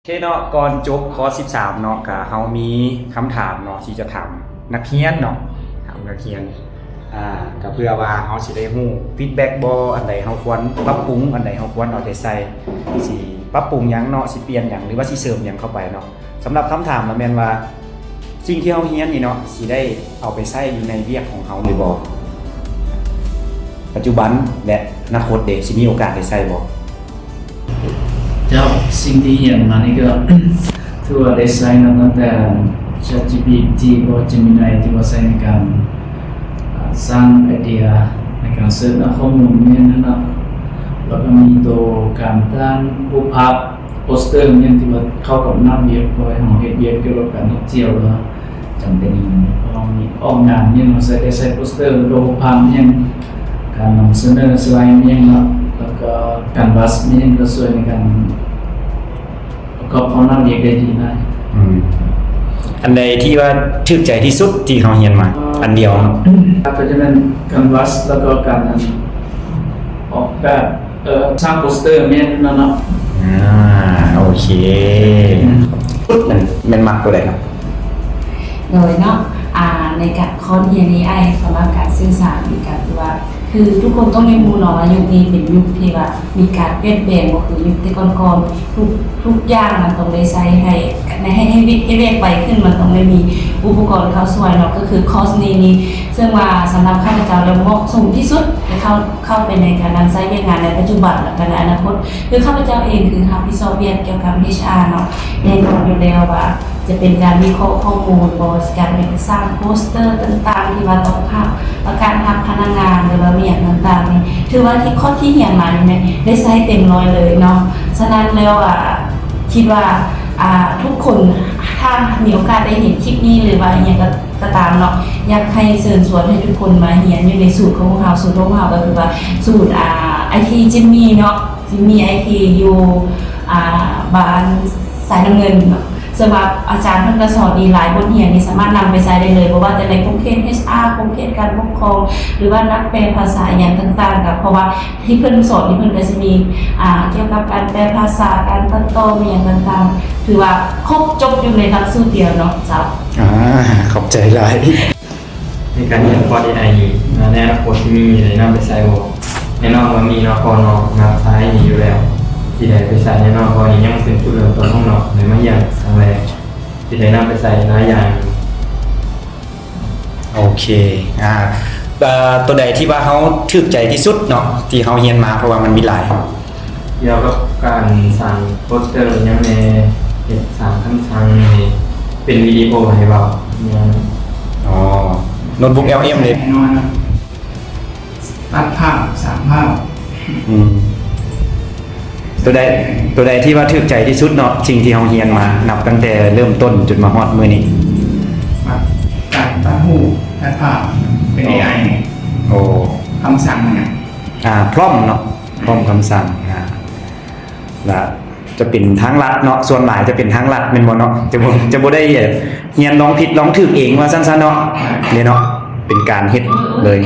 ເຄເນາະ ກ່ອນຈົບຄອສສິບສາມເນາະ ກະເຮົາມີຄຳຖາມເນາະ ທີ່ຈະຖາມນັກຮຽນເນາະ ຖາມນັກຮຽນ ອ່າ ກະເພື່ອວ່າເຮົາຊິໄດ້ຮູ້ຟີດແບັກບໍ່ ອັນໃດເຮົາຄວນປັບປຸງ ອັນໃດເຮົາຄວນເອົາໃຈໃສ່ ຊິປັບປຸງຫຍັງເນາະ ຊິປ່ຽນຫຍັງ ຫຼືວ່າຊິເສີມຫຍັງເຂົ້າໄປເນາະ. ສຳລັບຄຳຖາມລະແມ່ນວ່າ ສິ່ງທີ່ເຮົາຮຽນນີ້ເນາະ ຊິໄດ້ເອົາໄປໃຊ້ຢູ່ໃນວຽກຂອງເຮົາຫຼືບໍ່? ປັດຈຸບັນ ແລະ ອະນາຄົດເດ ຊິມີໂອກາດໄດ້ໃຊ້ບໍ່? ເຈົ້າ, ສິ່ງທີ່ຮຽນມານີ້ກໍ ຖືວ່າໄດ້ໃຊ້ນຳຕັ້ງແຕ່ ChatGPT ບໍ່ Gemini ທີ່ວ່າໃຊ້ໃນການ ອາ ສ້າງໄອເດຍໃນການເສີດຫາຂໍ້ມູນແມ່ນຫັ້ນນະ, ແລ້ວກໍມີໂຕການສ້າງຮູບພາບ ໂປສເຕີ ແມ່ນທີ່ວ່າເຂົ້າກັບໜ້າວຽກ ເພາະວ່າເຮົາເຮັດວຽກກ່ຽວກັບການທ່ອງທ່ຽວ ແລ້ວ ຈຳເປັນ ເພາະວ່າມີອອກງານຫຍັງ ເຮົາໃຊ້ ໄດ້ໃຊ້ໂປສເຕີ ແລ້ວກໍຮູບພາບຫຍັງ ການນຳສະເໜີສະໄລຫຍັງເນາະ ແລ້ວກໍ Canvas ຫຍັງ ກໍຊ່ວຍໃນການປະກອບຄວາມລະອຽດໄດ້ດີຫຼາຍ. ອືມ ອັນໃດທີ່ວ່າຖືກໃຈທີ່ສຸດທີ່ເຮົາຮຽນມາ? ອັນດຽວເນາະ ກໍຈະແມ່ນ Canvas ແລ້ວກໍການອອກແບບ ເອີ ສ້າງໂປສເຕີແມ່ນນັ້ນເນາະ. ອ່າ ໂອເຄ ແມ່ນ ແມ່ນມັກຕົວໃດເນາະ? ໂດຍເນາະ ອ່າ ໃນການ ຄອນຮຽນ ເອໄອ ສຳລັບການສື່ສານນີ້ກໍຄືວ່າ ຄືທຸກຄົນຕ້ອງໄດ້ຮູ້ເນາະວ່າຍຸກນີ້ເປັນຍຸກທີ່ວ່າມີການປ່ຽນແປງ ບໍ່ຄືຍຸກແຕ່ກ່ອນໆ ທຸກ ທຸກຢ່າງມັນຕ້ອງໄດ້ໃຊ້ໃຫ້ ໃຫ້ ໃຫ້ວຽກ ໃຫ້ວຽກໄວຂຶ້ນ ມັນຕ້ອງໄດ້ມີອຸປະກອນເຂົ້າຊ່ວຍເນາະ. ກໍຄືຄອສນີ້ນີ້ ເຊິ່ງວ່າສຳລັບຂ້າພະເຈົ້າແລ້ວເໝາະສົມທີ່ສຸດ ໄດ້ເຂົ້າ ເຂົ້າໄປໃນການນຳໃຊ້ວຽກງານໃນປັດຈຸບັນ ແລະ ກະໃນອະນາຄົດ. ຄືຂ້າພະເຈົ້າເອງຄືຮັບຜິດຊອບວຽກກ່ຽວກັບ ເອດເອັຊອາ ເນາະ ແນ່ນອນຢູ່ແລ້ວວ່າຈະເປັນການວິເຄາະຂໍ້ມູນ ບໍ່ວ່າຊິການເປັນສ້າງໂປສເຕີຕ່າງໆ ທີ່ວ່າຕ້ອງຮັບ ປະກາດຮັບພະນັກງານ ຫຼືວ່າມີຫຍັງຕ່າງໆນີ້ ຖືວ່າທີ່ຄອດທີ່ຮຽນມານີ້ແມ່ນໄດ້ໃຊ້ເຕັມຮ້ອຍເລີຍເນາະ. ສະນັ້ນແລ້ວ ອາ ຄິດວ່າ ອາ ທຸກຄົນ ຖ້າມີໂອກາດໄດ້ເຫັນຄລິບນີ້ ຫຼືວ່າອີ່ຫຍັງກໍ ກໍຕາມເນາະ ຢາກໃຫ້ເຊີນຊວນໃຫ້ທຸກຄົນມາຮຽນຢູ່ໃນສູດຂອງເຮົາ. ສູດຂອງເຮົາກໍຄືວ່າສູດ ອາ ໄອທີ ຈິມມີ ເນາະ ຈິມມີ ໄອທີ ຢູ່ ອາ ບ້ານສາຍນ້ຳເງິນເນາະ. ເຊິ່ງວ່າອາຈານເພິ່ນກໍສອນດີຫຼາຍ ບົດຮຽນນີ້ສາມາດນຳໄປໃຊ້ໄດ້ເລີຍ ບໍ່ວ່າແຕ່ໃນຂົງເຂດ ເອດເອັຊອາ ຂົງເຂດການປົກຄອງ ຫຼືວ່ານັກແປພາສາຫຍັງຕ່າງໆ ກໍເພາະວ່າ ທີ່ເພິ່ນສອນນີ້ ເພິ່ນກໍຊິມີ ອ່າ ກ່ຽວກັບການແປພາສາ ການຕັດຕໍ່ ມີຫຍັງຕ່າງໆ ຖືວ່າຄົບຈົບຢູ່ໃນຫຼັກສູດດຽວເນາະເຈົ້າ. ອ່າ ຂອບໃຈຫຼາຍ. ໃນການຮຽນຄອດ ເອໄອ ນີ້ ໃນອະນາຄົດຊິມີໄດ້ນຳໄປໃຊ້ບໍ່? ແນ່ນອນວ່າມີເນາະ ເພາະເນາະ ມັກສາຍນີ້ຢູ່ແລ້ວ ຊິໄດ້ໄປໃຊ້ແນ່ນອນ ເພາະນີ້ຍັງເປັນຈຸດເລີ່ມຕົ້ນຂອງເນາະ ໄດ້ມາຮຽນຄັ້ງແລກ ຊິໄດ້ນຳໄປໃຊ້ຫຼາຍຢ່າງ. ໂອເຄ ອ່າ ເອີ ຕົວໃດທີ່ວ່າເຮົາຖືກໃຈທີ່ສຸດເນາະ ທີ່ເຮົາຮຽນມາ ເພາະວ່າມັນມີຫຼາຍ ກ່ຽວກັບການສ້າງໂປສເຕີຫຍັງແນ່ ເຮັດສ້າງຄຳສັ່ງໃຫ້ເປັນວິດີໂອໃຫ້ເວົ້າຫຍັງ. ອໍ ໂນ້ດບຸກ ແອລເອັມ ເດ້ ແນ່ນອນນະ. ຕັດພາບ ສ້າງພາບ. ອືມ ຕົວໃດ ຕົວໃດທີ່ວ່າຖືກໃຈທີ່ສຸດເນາະ ສິ່ງທີ່ເຮົາຮຽນມາ ນັບຕັ້ງແຕ່ເລີ່ມຕົ້ນຈົນມາຮອດມື້ນີ້? ຕັດ ຕັດຮູບ ຕັດພາບ ເປັນ ອໍ ເອໄອ. ໂອ້ ຄຳສັ່ງຫຍັງ ອ່າ prompt ເນາະ prompt ຄຳສັ່ງ ອ່າ ລະຈະເປັນທາງລັດເນາະ ສ່ວນຫຼາຍຈະເປັນທາງລັດແມ່ນບໍ່ເນາະ? ຈະບໍ່ ຈະບໍ່ໄດ້ຮຽນລອງຜິດລອງຖືກເອງວ່າຊັ້ນຊະເນາະ. ນີ້ເນາະ ເປັນການເຮັດເລີຍ.